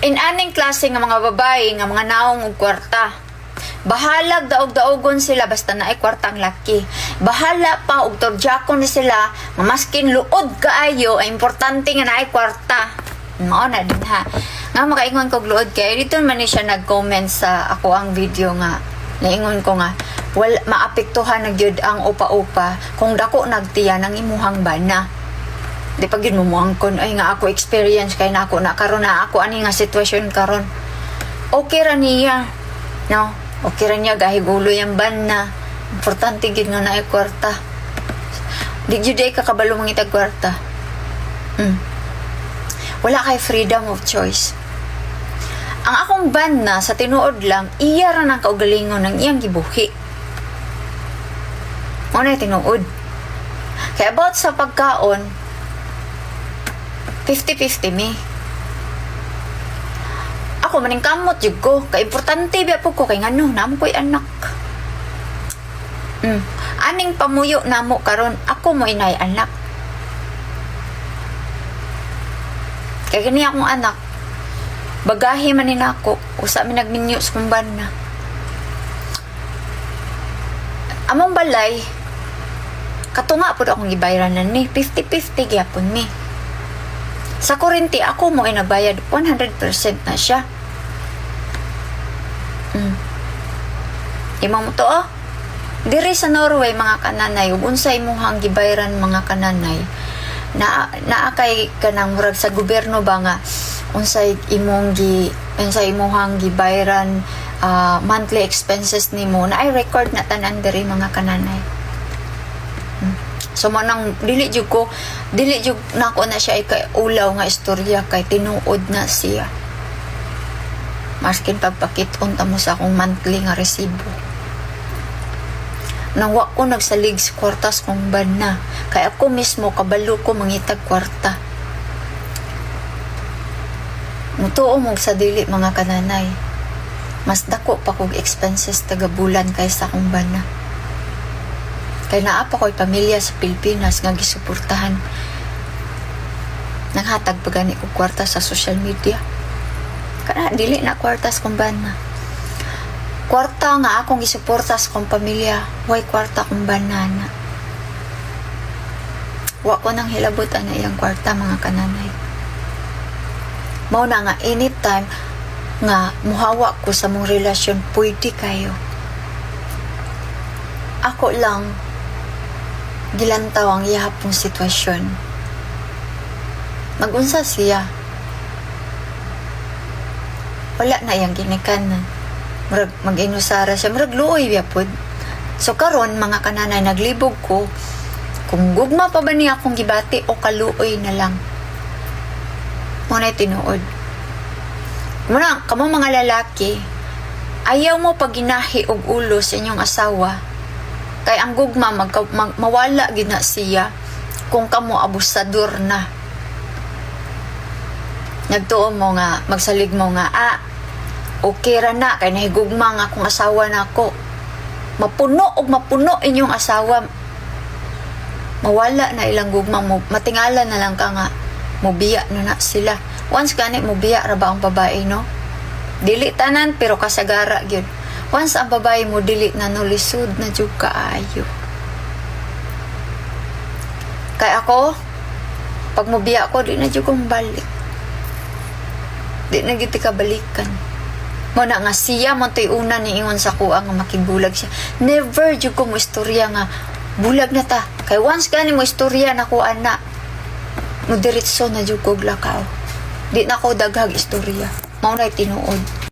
In-aning klase nga mga babae nga mga naong og kwarta. Bahalag daog-daogon sila basta naay kwarta ang laki. Bahala pa og torjakon ni sila nga maskin luod kaayo ay importante nga naay kwarta. Mao na din ha. Nga makaingon kog luod kay dito man ni siya nag-comment sa ako ang video nga naingon ko nga wala maapektuhan na gyud ang upa-upa kung dako nagtiya ng imuhang bana. Di pa gyud mo muangkon ay nga ako experience kay na ako na karon, na ako ani nga sitwasyon karon. Okay ra niya. No? Okay ra niya gahigulo yung bana. Importante gyud nga naay kwarta. Di gyud ay kakabalo mangitag kwarta. Wala kay freedom of choice. Ang akong bana sa tinuod lang, iya ra nang kaugalingon ng iyang gibuhi. Mao na tinuod. Kaya about sa pagkaon, 50-50 mi. Ako maning kamot jud ko. Kay importante biya po ko kay ngano, namo ko'y anak. Aning pamuyo namo karon, ako mo inay anak. Kay kani akong anak, bagahe man ni nako, usa mi nagminyo sa kumban na. Among balay, katunga pud akong gibayranan ni, 50-50 gyapon mi. Sa kuryente, ako mo ay nagbayad, 100% na siya. Imong mo to oh. Diri sa Norway mga kananay, ug unsa imong gibayran mga kananay, na naa kay kanang murag sa gobyerno ba nga unsay imong gibayran, monthly expenses nimo na ay record na tanan diri mga kananay. So mo nang dili jud nako na siya ikaulaw nga istorya kay tinuod na siya. Maskin pagpakit-on ta mo sa akong monthly nga resibo. Nang wa ko nagsalig sa kwartas kong bana. Kay ako mismo kabalo ko mangitag kwarta. Mutuo mo sa dili mga kananay. Mas dako pa kog expenses taga bulan kaysa akong bana. Kay naa pa ko'y pamilya sa Pilipinas nga gisuportahan. Nanghatag pa gani og kwarta sa social media. Kana dili na kwarta sa kong bana. Kwarta nga akong gisuporta sa kong pamilya, way kwarta kong banana. Wa ko nang hilabot ang iyang kwarta mga kananay. Mao na nga anytime nga muhawa ko sa mong relasyon, pwede kayo. Ako lang gilantaw ang iyahapong sitwasyon. Magunsa siya. Wala na iyang ginikanan. Murag mag-inusara siya. Murag luoy biya pod. So karon mga kananay, naglibog ko kung gugma pa ba niya akong gibati o kaluoy na lang. Mo na tinuod. Muna, kamo mga lalaki, ayaw mo paginahi og ulo sa inyong asawa. Kay ang gugma mawala gid na siya kung kamo abusador na. Nagtuo mo nga magsalig mo nga okay ra na kay nahigugma nga akong asawa nako. Mapuno og mapuno inyong asawa. Mawala na ilang gugma mo, matingala na lang ka nga mubiya na na sila. Once gani mubiya ra ba ang babae, no? Dili tanan pero kasagara gyud. Once ang babae mo dili na no, lisod na jud kaayo. Kay ako, pag mubiya ko, di na jud ko balik. Di na gyud ka balikan. Mo na nga siya mo to'y una ni ingon sa kuha nga makigulag siya. Never jud ko mo istorya nga bulag na ta. Kay once gani mo istorya na kuha na, mo diretso na jud kog lakaw. Di na ko daghag istorya. Mao na tinuod.